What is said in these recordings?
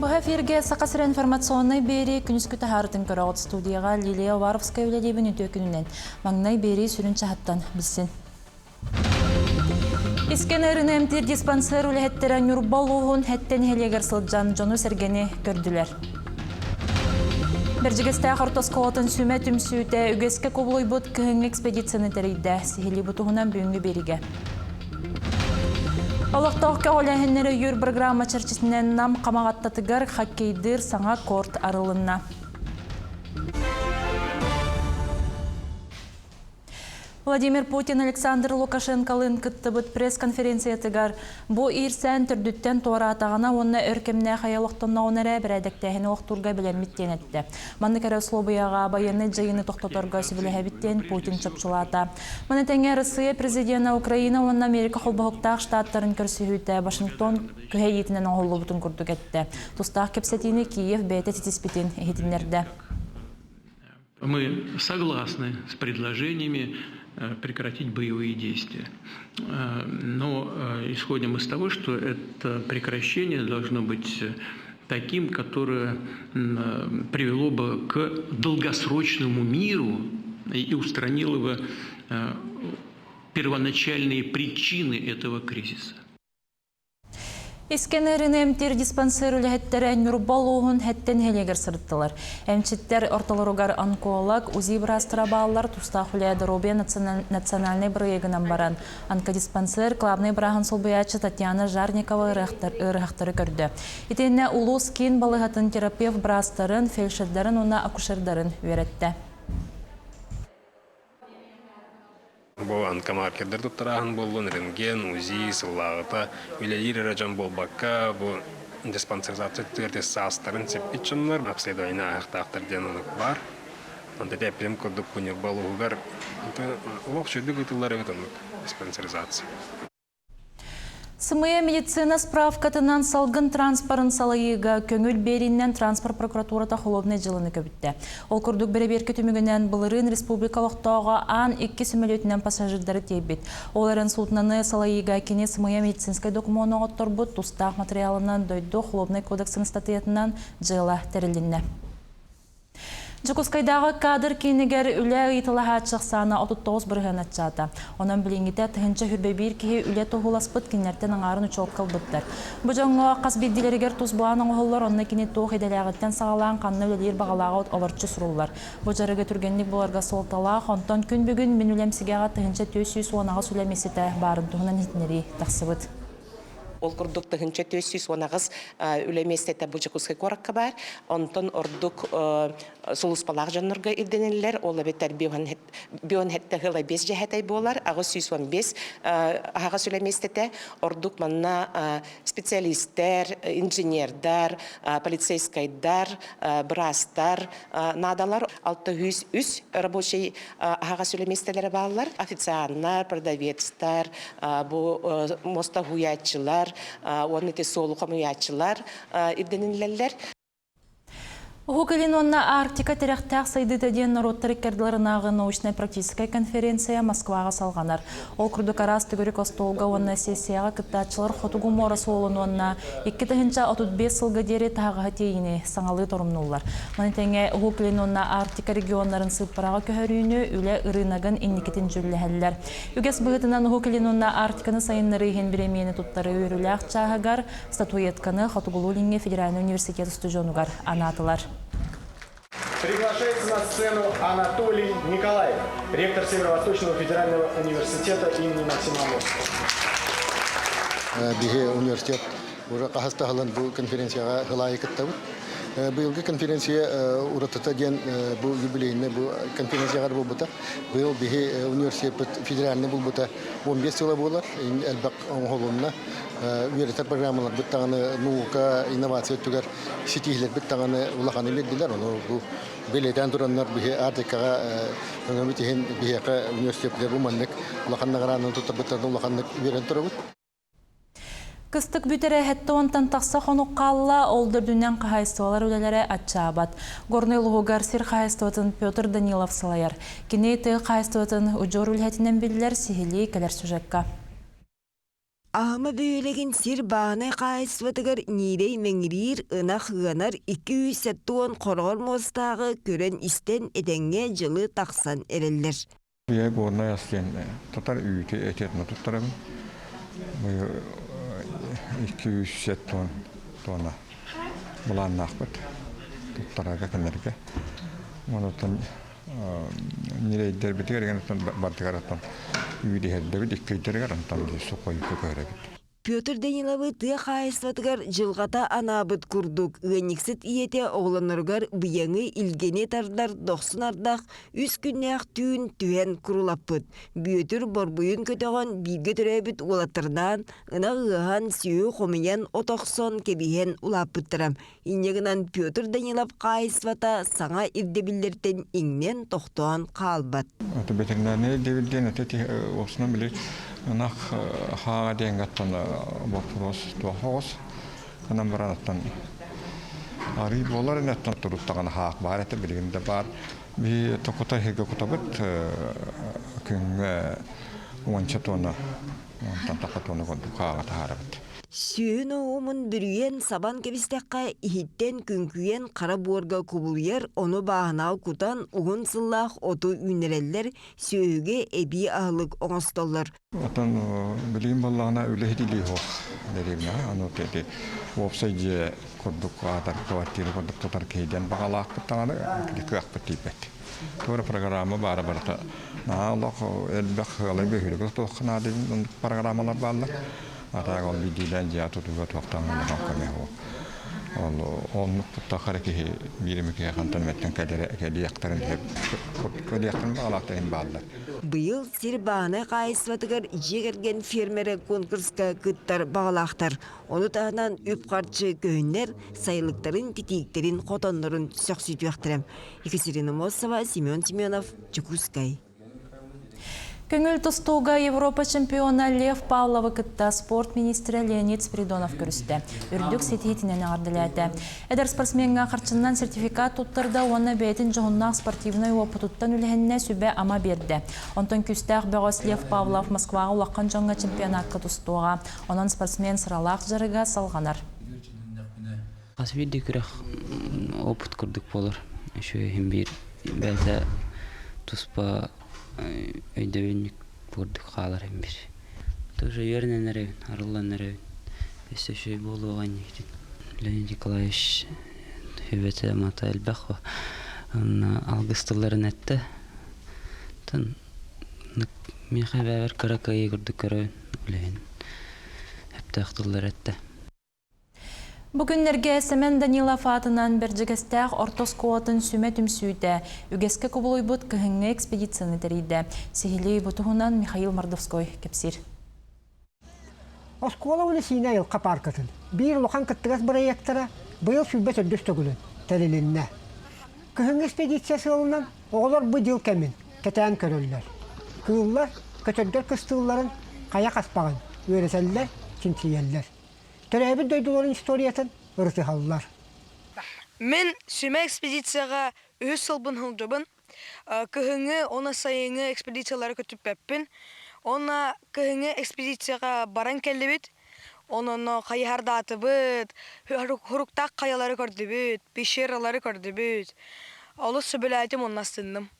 Быһа эфиргэ Саха сирэ информационнай биэрии күнүскү таһаарытын көрөҕүт студияҕа Лилия Уваровская үлэлиибин үтүө күнүнэн. Маҥнай биэрии сүрүн чаһыттан билсин. Искэн ыарыыны эмтиир диспансер үлэһиттэрэ Ньурба улууһун Хэттэ нэһилиэгэр сылдьан дьону-сэргэни көрдүлэр. Бэрдьигэстээх орто оскуолатын сүмэ түмсүүтэ үгэскэ кубулуйбут кыһыҥҥы экспедицияны тэрийдэ. Сиһилии бу туһунан бүгүҥҥү биэриигэ. Олохтоох көҕүлээһиннэри өйүүр программа чэрчитинэн Нам Хамаҕаттатыгар хоккейдыыр саҥа корт арылынна. Владимир Путин Александр Лукашенколыын кыттыбыт пресс-конференциятыгар бу иирсээн төрдүттэн туораатаҕына уонна өр кэмнээх айа олохтонноҕуна эрэ бэрээдэктээһини олохтуурга бэлэммит диэн эттэ. Маннык эрэ услуобуйаҕа байыаннай дьайыыны тохтоторго сөбүлэһэбит диэн Путин чопчулаата. Маны тэҥэ Россия президенэ Украина уонна Америка холбоһуктаах штаттарын көрсүһүүтэ Вашингтон күһэйиитинэн оҥоһуллубутун курдук эттэ. Тустаах кэпсэтиини Киев бэйэтэ ситиспитин иһитиннэрдэ. Мы согласны с предложениями прекратить боевые действия. Но исходим из того, что это прекращение должно быть таким, которое привело бы к долгосрочному миру и устранило бы первоначальные причины этого кризиса. Искэн ыарыыны эмтиир диспансер үлэһиттэрэ Ньурба улууһун Хэттэ нэһилиэгэр сырыттылар. Эмчиттэр ортолоругар онколог, УЗИ быраастара бааллар тустаах үлэ доруобуйа национальнай бырайыагынан баран, онкодиспансер главнай бырааһын солбуйааччы Татьяна Жарникова ыарыһахтары көрдө. Итиэннэ улуус киин балыыһатын терапевт быраастарын, фельдшердарын уонна акушердарын үөрэттэ. Бу онкомаркердар туттарааһын буоллун, рентген, УЗИ сыллааҕыта үлэлиир эрэ дьон буолбакка, бу диспансеризация өттүгэр саастарын сиппит дьоннор обследование ааһыахтаахтар диэн оннук баар. Онто эппитим курдук бу Ньурба улууһугар олох үчүгэйдик ыытыллар эбит оннук диспансеризация. Сымыйа медицина справкатынан салгын транспорын салайыыга көҥүл биэриинэн транспорт прокуратурата холуобунай дьыаланы көбүттэ. Ол курдук бэрэбиэркэ түмүгүнэн былырыын республика олохтооҕо аан икки сөмөлүөтүнэн пассажирдары тиэйбит. Ол эрэн судноны салайыыга кини сымыйа медицинскэй докумуону оҥотторбут тустаах материалынан дойду холуобунай кодексын ыстатыйатынан дьыала тэрилиннэ. Дьокуускайдааҕы кадр киинигэр үлэ ыйыталаһааччы ахсаана 39% аччаата. Онон билиҥҥитэ 1021 киһи үлэ туһуласпыт кинилэртэн аҥаарын учуокка ылбыттар. Бу дьоҥҥо хас биирдиилэригэр тус былаан оҥоһуллар, онно кини туох идэлээҕиттэн саҕалаан ханна үлэлиир баҕалааҕа олорчу суруллар. Бу дьарыгы түргэнник буларга суолталаах, онтон күн бүгүн мин үлэм сигэҕэ 1418 үлэ миэстэтэ баарын туһунан иһитиннэрии тахсыбыт. Ол курдук 1418 үлэ миэстэтэ бу Дьокуускай куоракка баар. Онтон ордук сулууспалаах дьоннорго ирдэниллэр. Ол эбэтэр бионхетте ыла 5 дьэһэтэй буолар, 815 аһаҕас үлэ миэстэтэ. Ордук манна специалистэр, инженердар, полицейскайдар, быраастар наадалар. 603 рабочий аһаҕас үлэ миэстэлэрэ бааллар. Официаннар, продавецтар, бу муоста уһуйааччылар уонна ити суолу хомуйааччылар ирдэниллэллэр. Уһук Илин уонна Арктика тирэхтээх сайдыыта диэн норуоттар иккардыларынааҕы научнай-практическай конференция Москваҕа салҕанар. Ол курдук араас төгүрүк остуолга уонна сессияҕа кыттааччылар Хотугу муора суолун уонна 2035 сылга диэри таһаҕаһы тиэйиини саҥалыы торумнууллар. Маны тэҥэ Уһук Илин уонна Арктика регионнарын сыыппараҕа көһөрүүнү үлэ ырыынагын инникитин дьүүллэһэллэр. Үгэс быһыытынан Уһук Илин уонна Арктиканы сайыннарыы иһин бириэмийэни туттарыы үөрүүлээх чааһыгар статуэтканы Хотугулуу-Илиҥҥи федеральнай университет устудьуонугар анаатылар. Приглашается на сцену Анатолий Николаев, ректор Северо-Восточного федерального университета имени Максима Амурского. Биһи университет уже хаһыс таһылан бу конференцияҕа ылаайы кыттабыт. Быйылгы конференция уратыта диэн бу юбилейный бу конференцияҕа буолбута. Быйыл биһи университеппыт федеральный булбута 15 сыла буолар. Элбэх оҥоһулунна. Үөрэтэр программаларбыт даҕаны наука, инновация өттүгэр ситиһилэрбит даҕаны улаханы биэрдилэр. Ону бу бэлиэтээн тураннар биһи Арктикаҕа өҥөбүт иһин биһиэхэ университеппытыгар бу маннык улахан наҕарааданы туттарбыттарынан улаханнык үөрэн турабыт. Кыстык бүтэрэ сэттэ уонтан тахса хонук хаалла, ол дөрдүнэн хаһаайыстыбалар үлэлэрэ аччаабат. Горнай улууһугар сир хаһаайыстыбатын Петр Данилов салайар. Кини тыа хаһаайыстыбатын удьуор үлэһитинэн биллэр сиһилии кэлэр сюжекка. Аһыма бөһүөлэгин сир бааһынай хаһаайыстыбатыгар ньиирэй мэҥириир, ынах ыанар 270 хороҕор муостааҕы көрөн-истэн этэҥҥэ дьылы тахсан эрэллэр. Ийэ Горнай ас диэн татар үүтү эти туттарабын. 200 тонна былааннаахпыт туттарарга кэннэргэ. Онтон ньирэйдэрбитигэр бардыгар оттон үүт иһэрдэбит, икки ыйдарыгар онтон сухойукка көһөрөбүт. Петр Даниловы тыа хаһаайыстыбатыгар дьылҕата анаабыт курдук ыанньыксыт ийэтэ оҕолоноругар быйаҥы илгэни тардар дохсун ардах үс күннээх түүн түһэн курулаппыт. Бүөтүр борбуйун көтөҕөн бииргэ төрөөбүт уолаттардаан ынах ыаһан, сүөһү хомуйан, от охсон, кэбиһэн улааппыттара. Инньэ гынан Петр Данилов хаһаайыстыбата саҥа ирдэбиллэртэн иҥнэн тохтоон хаалбат. Это ветеринарный ирдэбил диэн это уопсунан били ынах хааҕа диэн гаттан вопрос туох оҕус гынан баран арый буолар инеттан туруттаҕына хаах баар этэ билигин да баар би токута иһигэ кутабыт күҥҥэ уонча тонна онтон таха тонна курдук хааҕа таһаарабыт. Сүөһүн оһуомун бүрүйэн сабан кэбистэххэ, иһиттэн күҥкүйэн хара буорга кубулуйар, ону бааһынаҕа кутан уһун сыллаах оту үүннэрэллэр, сүөһүгэ эбии аһылык оҥостоллор. Оттон билигин буоллаҕына үлэһит илии суох дэриэбинэҕэ. Аны ити уопсай дьиэ курдук аатар квартира курдук тутар киһи диэн баҕалаахпыт даҕаны кыахпыт тиийбэт. Туора программа баара барыта наһаа олох элбэх ыалай бөһүөлэгэ тутуохха наада диэн программалар бааллар. Атаак ол биирдиилээн дьиэ тутууга туохтан улахан көмө суох. Ол оннук туттахха киһи биир эмэ киһи хантан эмэттэн кэлиэхтэрин кэлиэхтэрин баҕалаахтар иһин бааллар. Быйыл сир бааһынай хаһаайыстыбатыгар дьиэ кэргэн фермерэ конкурска кыттар баҕалаахтар. Ону таһынан үп-харчы көһүннэр сайылыктарын, титииктэрин, хотоннорун сөхсүтүөхтэрэ. Екатерина Мосова, Семен Семенов, Дьокуускай. Көҥүл тустууга Европа чемпиона Лев Павловы кытта спорт министрэ Леонид Спиридонов көрүстэ. Үрдүк ситиһиитинэн эҕэрдэлээтэ. Эдэр спортсмеҥҥа харчынан сертификат туттарда уонна бэйэтин дьоһуннаах спортивнай уопутуттан үлэһиннэ сүбэ-ама биэрдэ. Онтон күүстээх бөҕөс Лев Павлов Москваҕа улахан дьоҥҥо чемпионатка тустуоҕа. Онон спортсмен сыралаах дьарыга салҕанар. Хас биирдии күрэх опыт курдук буолар. Үчүгэй иһин биир бэйэтэ туспа өйдөбүнньүк курдук хаалар иһин биир. Тоже үөрэнэн эрэбин, арыллан эрэбин. Өссө үчүгэй буолуоҕа инникитин. Леонид Николаевич сүбэтэ мата элбэх Онно алгыс тылларын эттэ. Оттон миэхэ эбээбэр кыра кыайыы курдук көрөбүн үлэһин. Сөптөөх тыллары эттэ. Бу күннэргэ Сэмэн Данилов аатынан Бэрдьигэстээх орто оскуолатын сүмэ түмсүүтэ үгэскэ кубулуйбут кыһыҥҥы экспедицияны тэрийдэ. Сиһилии бу туһунан Михаил Мордовской кэпсиир. Оскуола уонна Сиинэ айылҕа пааркатын биир улахан кыттыгас бырайыактара быйыл 24 төгүлүн тэрилиннэ. Кыһыҥҥы экспедиция сыалынан оҕолор бу дьыл кэмин кэтээн көрөллөр. Кыыллар, көтөрдөр кыстыылларын хайа хаспаҕын үөрэтэллэр, чинчийэллэр. Төрөөбүт дойдуларын историятын ырытыһаллар. Мин сүмэ экспедицияҕа үһүс сылбын сылдьабын. Кыһыҥҥы уонна сайыҥҥы экспедициялары көтүппэппин. Уонна кыһыҥҥы экспедицияҕа баран кэллибит. Онон хайыһардаатыбыт, хуруктаах хайалары көрдүбүт, пещералары көрдүбүт. Олус сөбүлээтим уонна астынным.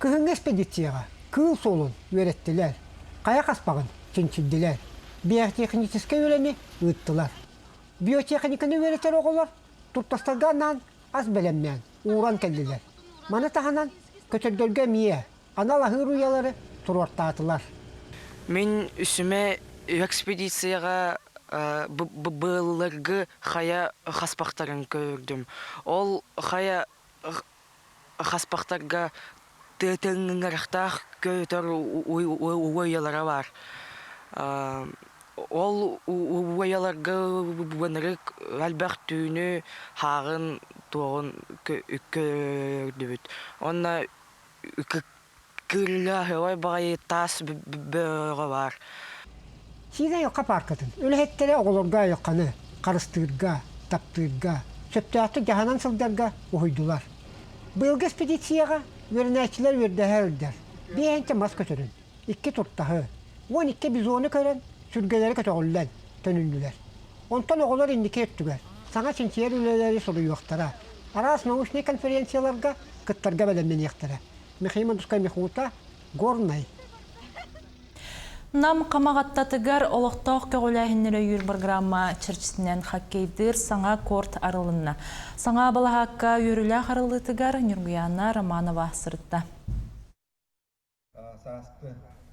Кыһыҥҥы экспедицияҕа кыыл суолун үөрэттилэр, хайа хаспаҕын чинчийдилэр, биотехническэй үлэни ыыттылар. Биотехниканы үөрэтэр оҕолор туртастарга анаан ас бэлэмнээн ууран кэллилэр. Маны таһынан көтөрдөргө эмиэ анал аһыыр уйалары туруортаатылар. Мин үсүмэ экспедицияҕа былыргы хайа хаспахтарын көрдүм. Ол хайа хаспахтарга тыҥырахтаах көтөр уйалара баар. Ол уйаларга ынырык элбэх түүнү хааҕын туоҕун көрдүбүт. Уонна кыыллаах баҕайы таас бөҕө баар. Сиинэ айылҕа пааркатын үлэһиттэрэ оҕолорго айылҕаны харыстыырга, таптыырга, сөптөөхтүк дьаһанан сылдьарга уһуйдулар. Быйылгы экспедицияҕа үөрэнээччилэр үөрдэһэ сылдьар биэһинчэ мас көтөрүн, икки туртаһы, 12 бизону көрөн, сүргэлэрэ көтөҕүллэн төнүннүлэр. Онтон оҕолор инники өттүгэр саҥа чинчийэр үлэлэри суруйуохтара, араас научнай конференцияларга кыттарга бэлэмнэниэхтэрэ. Михаил Мандускай Михута, Горнай. Нам Хамаҕаттатыгар олохтоох көҕүлээһиннэри өйүүр программа чэрчитинэн хоккейдыыр саҥа корт арылынна. Саҥа балаһаакка үөрүүлээх арыллыытыгар Ньургуйаана Романова сырытта.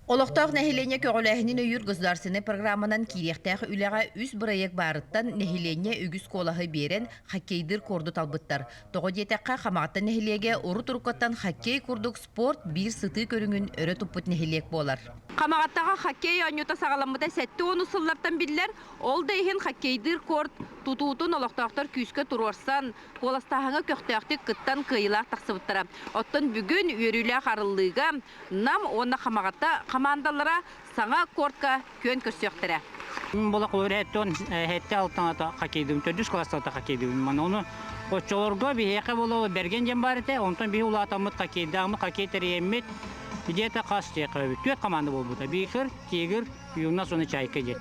Олохтоох нэһилиэнньэ көҕүлээһинин өйүүр государственнай программанан киириэхтээх үлэҕэ үс бырайыак баарыттан нэһилиэнньэ үгүс куолаһы биэрэн хоккейдыыр корду талбыттар. Тоҕо диэтэххэ, Хамаҕатта нэһилиэгэ урут-уруккаттан хоккей курдук спорт биир сытыы көрүҥүн өрө туппут нэһилиэк буолар. Хамаҕаттаҕа хоккей оонньуута саҕаламмыта 70 сыллартан биллэр. Ол да иһин хоккейдыыр корт тутуутун олохтоохтор күүскэ туруорсан, куоластааһыҥҥа көхтөөхтүк кыттан кыайыылаах тахсыбыттара. Оттон бүгүн үөрүүлээх арыллыыга Нам уонна Хамаҕатта хамаандалара саҥа кортка күөн көрсүөхтэрэ. Була курэттон хетте алтаната хоккейдым, төрдүс класстата хоккейдым. Мана ону оччолорго биһиэхэ була бэрген диэн баар этэ, онтон биһи улаатаммыт хоккейдааммыт, хоккей тэрийэммит где-то хас диэхэ түөрт команда буолбута. Бихер, Тигр, Юнас уонна Чайка диэн.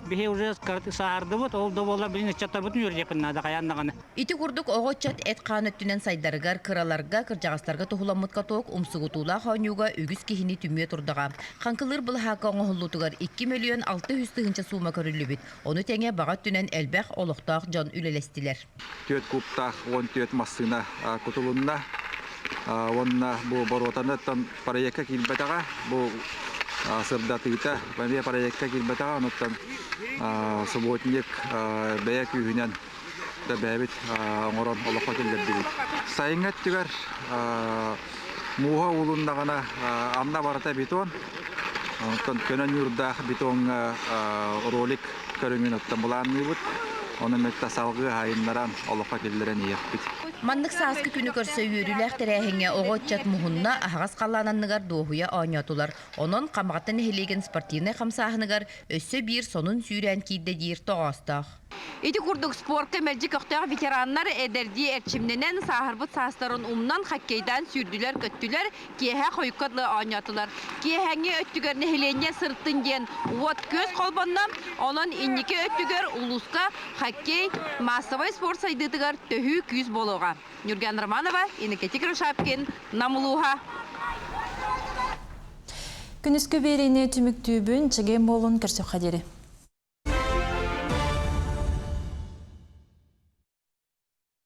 Биһи уже саардыбыт, ол да буоллар билин ыччаттарбытын үөрдиэхпин наада хайаан даҕаны. Ити курдук оҕо ыччат эт-хаан өттүнэн сайдарыгар, кыраларга, кырдьаҕастарга туһуламмыт каток умсугутуулаах оонньууга үгүс киһини түмүө турдаҕа. Хаҥкылыыр былаһаакка оҥоһуллуутугар 2 мөлүйүөн 600 тыһыынча суума көрүллүбүт. Ону тэҥэ баҕа өттүнэн элбэх олохтоох дьон үлэлэстилэр. Түөрт кубтаах 14 массыына кутулунна. Уонна бу боруотаныттан проекка киирбэтэҕэ. Бу сырдатыыта эмиэ проекка киирбэтэҕэ. Онуттан субботник бэйэ күүһүнэн да бэйэбит оҥорон олоххо киллэрдибит. Сайыҥҥы өттүгэр мууһа уулуннаҕына анна барыта бетон, оттон көнө ньуурдаах бетоҥҥа ролик көрүҥүн оттон былаанныыбыт. Ону мэтта салгыы хаайыннаран олоххо киллэрэн иһиэхпит. Маннык сааскы күнү көрсө үөрүүлээх тэрээһиҥҥэ оҕо ыччат муһунна, аһаҕас халлаан анныгар дуоһуйа оонньоотулар. Онон Хамаҕатта нэһилиэгин спортивнай хамсааһыныгар өссө биир сонун сүүрээн киирдэ диир тоҕоостоох. Ити курдук спорка мэлдьи көхтөөх ветераннар эдэрдии эрчимнэнэн, сааһырбыт саастарын умнан, хоккейдаан сүүрдүлэр-көттүлэр, киэһэ хойукка дылы оонньоотулар. Киэһээҥҥи өттүгэр нэһилиэнньэ сырыттын диэн уот-күөс холбонно, онон инники өттүгэр улууска хоккей массовай спорт сайдыытыгар төһүү күүс буолуоҕа. Нюрган Романова, Иннокентий Кривошапкин, Нам улууһа. Күнүскү биэриини түмүктүүбүн, чэгиэн буолун, көрсөххө диэри.